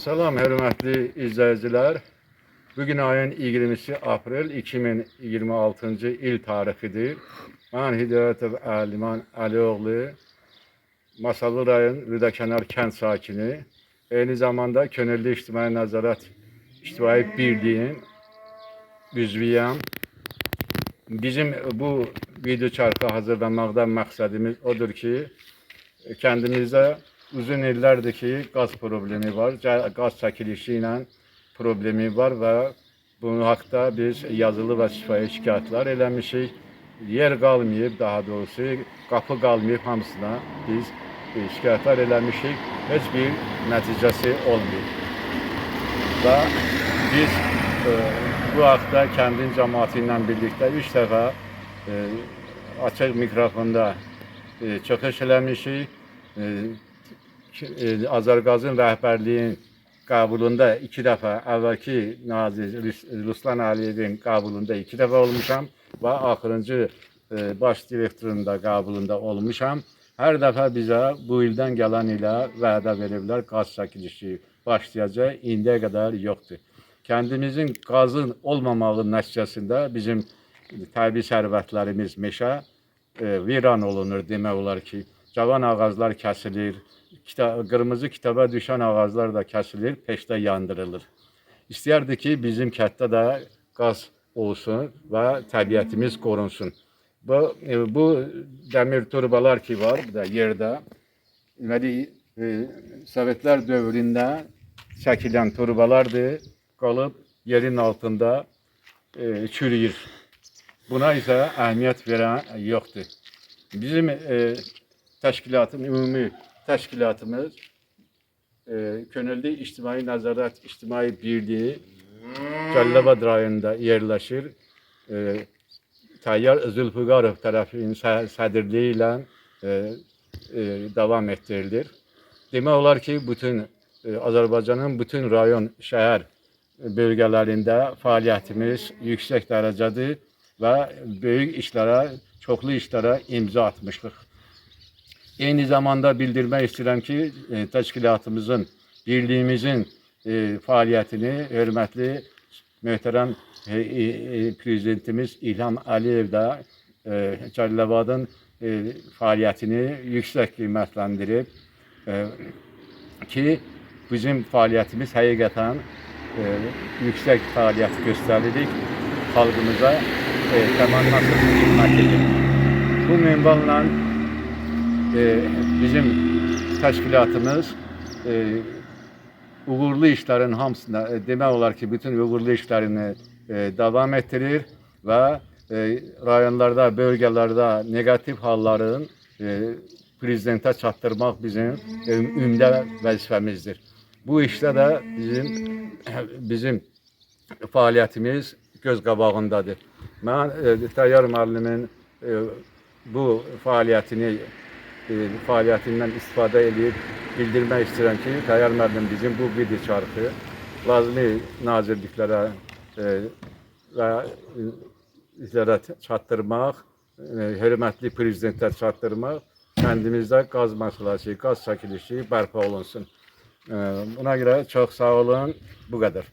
Salam hörmətli izləyicilər. Bugün ayın 20-si aprel 2026-cı il tarixidir. Mən Hidayətov Əliman Əlioğlu, Masallı rayon Rüdəkənar kənd sakini. Eyni zamanda Könüllü İctimai Nəzarət İctimai Birliğinin üzvüyəm. Bizim bu video çarxı hazırlamaqda məqsədimiz odur ki, kəndimizdə uzun illərdir ki, qaz problemi var. Qaz çəkilişi ilə problemi var və bunun haqda biz yazılı və şifahi şikayətlər eləmişik. Yer qalmayıb, daha doğrusu qapı qalmayıb hamısına biz şikayətlər eləmişik. Heç bir nəticəsi olmayıb. Və biz bu haqda kəndin cəmaatı ilə birlikdə 3 dəfə açıq mikrofonda çıxış eləmişik. Azərqazın rəhbərliyinin qəbulunda 2 dəfə, əvvəlki nazir Ruslan Əliyevin qəbulunda 2 dəfə olmuşam və axırıncı baş direktorun da qəbulunda olmuşam. Hər dəfə bizə bu ildən gələn ilə vədə veriblər, qaz çəkilişi başlayacaq, indiyə qədər yoxdur. Kəndimizin qazın olmamağı nəticəsində bizim təbii sərvətlərimiz meşə viran olunur demək olar ki. Cavan ağaclar kəsilir, qırmızı kitaba düşən ağaclar da kəsilir, peşdə yandırılır. İstəyərdi ki, bizim kənddə də qaz olsun və təbiətimiz qorunsun. Bu dəmir turbalar ki var bu da yerdə, deməli Sovetlər dövründə çəkilən turbalardır, qalıb yerin altında çürüyür. Buna isə əhəmiyyət verən yoxdur. Bizim təşkilatın, ümumi təşkilatımız Könüllü İctimai Nəzarət İctimai Birliyi Cəlilabad rayonunda yerləşir. Təyyar Zülfüqarov tərəfinin sədrliyi ilə davam etdirilir. Demək olar ki, bütün Azərbaycanın bütün rayon, şəhər bölgələrində fəaliyyətimiz yüksək dərəcədir və böyük işlərə, çoxlu işlərə imza atmışıq. Eyni zamanda bildirmək istəyirəm ki, təşkilatımızın, birliyimizin fəaliyyətini hörmətli möhtərəm prezidentimiz İlham Əliyev də Cəlilabadın fəaliyyətini yüksək qiymətləndirib ki, bizim fəaliyyətimiz həqiqətən yüksək fəaliyyət göstəririk, xalqımıza təmənnasız xidmət edirik. Bu minvalla bizim təşkilatımız uğurlu işlərin hamısına, demək olar ki, bütün uğurlu işlərini davam etdirir və rayonlarda, bölgələrdə neqativ halların prezidentə çatdırmaq bizim ümdə vəzifəmizdir. Bu işdə də bizim fəaliyyətimiz göz qabağındadır. Mən Təyyar müəllimin bu fəaliyyətindən istifadə edib bildirmək istəyirəm ki, Təyyar müəllim bizim bu video çarxı lazımi nazirliklərə və işlərə çatdırmaq, hörmətli prezidentə çatdırmaq, kəndimizdə qaz məsələsi, qaz çəkilişi bərpa olunsun. Buna görə çox sağ olun. Bu qədər.